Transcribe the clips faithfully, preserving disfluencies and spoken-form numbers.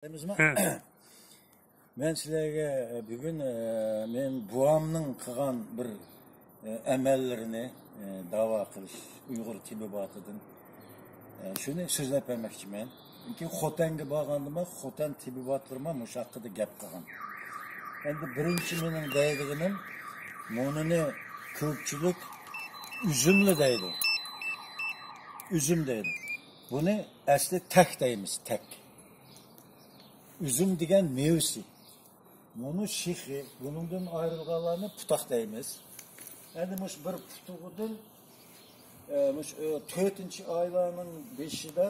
دەيمىزما؟ مەن سىلەرگە بۈگۈن، ئە، مەن بوۋامنىڭ قىلغان بىر، ئە، ئەمەللىرىنى، ئە، داۋا قىلىش ئۇيغۇر تېبابىتىدىن، ئە، شۇنى سۆزلەپ بەرمەكچىمەن. چۈنكى خوتەنگە بارغاندا مەن خوتەن تېبابىتلىرىمۇ مۇشۇ ھەققىدە گەپ قىلغان. ئەمدى بىرىنچى مېنىڭ دەيدىغىنىم، مۇنىنى كۆپچىلىك ئۈزۈملا دەيدۇ. ئۈزۈم دەيدۇ. بۇنى ئەسلى تەك دەيمىز، تەك. ئۈزۈم دېگەن مېۋىسى. مۇنۇ شېخى، بۇنىڭدىن ئايرىلغانلارنى پۇتاق دەيمىز. ئەمدى مۇشۇ بىر پۇتىقىدىن، ئە، مۇشۇ، ئە، تۆتىنچى ئايلارنىڭ بېشىدا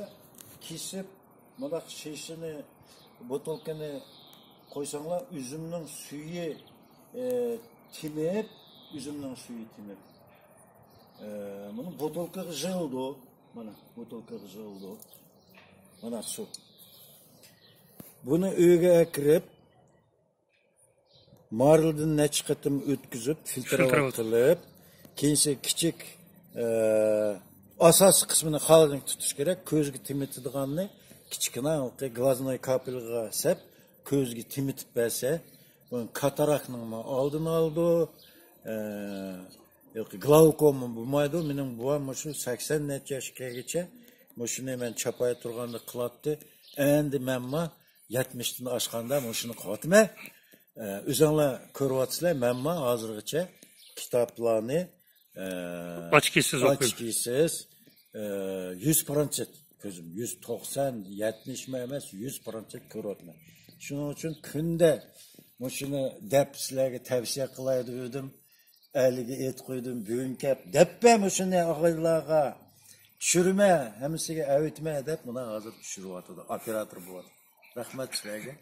كېسىپ، مۇنداق شېشىنى، بوتۇلكىنى قويساڭلار، ئۈزۈمنىڭ سۈيى، ئە، تېمىپ، ئۈزۈمنىڭ سۈيى تېمىپ، ئە، مۇنۇ بوتۇلكىغا يىغىلىدۇ. مانا، بوتۇلكىغا يىغىلىدۇ. مانا سۇ. بۇنى ئۆيگە ئەكىرىپ، مارىلدىن نەچچە قېتىم ئۆتكۈزۈپ، فىلتىرلىۋېتىپ، كېيىنسى كىچىك، ئە، ئاساسىي قىسمىنى خالىدىن تۇتۇش كېرەك. كۆزگە تېمىتىدىغاننى كىچىككىنە ھېلىقى گلازنوي كاپېلغا سەپ، كۆزگە تېمىتىپ بەرسە، بۇ كاتاراكنىڭمۇ ئالدىنى ئالىدۇ، ئە، ياكى گلاوكوما بولمايدۇ. مېنىڭ بوۋام مۇشۇ سەكسەن نەچچە ياشقا كەلگىچە مۇشۇنى مەن چاپاي تۇرغاندا قىلاتتى. ئەمدى مەنما يەتمىشتىن ئاشقاندا مۇشۇنى قىلىۋاتىمەن. ئە، ئۆزۈڭلار كۆرۈۋاتىسىلەر، مەنما ھازىرغىچە كىتابلارنى، ئە، ئاچكىسىز ئوقۇيمەن. ئاچكىسىز، ئە، يۈز پىرانچېت كۆزۈم، يۈز توقسان، يەتمىشمۇ ئەمەس، يۈز پىرانچېت كۆرۈۋاتىمەن. شۇنىڭ ئۈچۈن كۈندە مۇشۇنى دەپ سىلەرگە تەۋسىيە قىلاي دېدىم. ئەلىگە ئېيتىپ قويدۇم، بۈگۈن كەپ دەپ بەر مۇشۇنى ئاغىنىلارغا، چۈشۈرمە، ھەممىسىگە ئەۋېتمە دەپ، مانا ھازىر چۈشۈرۈۋاتىدۇ، ئوپېراتور بولۇۋاتىدۇ. رەھمەت سىلەرگە.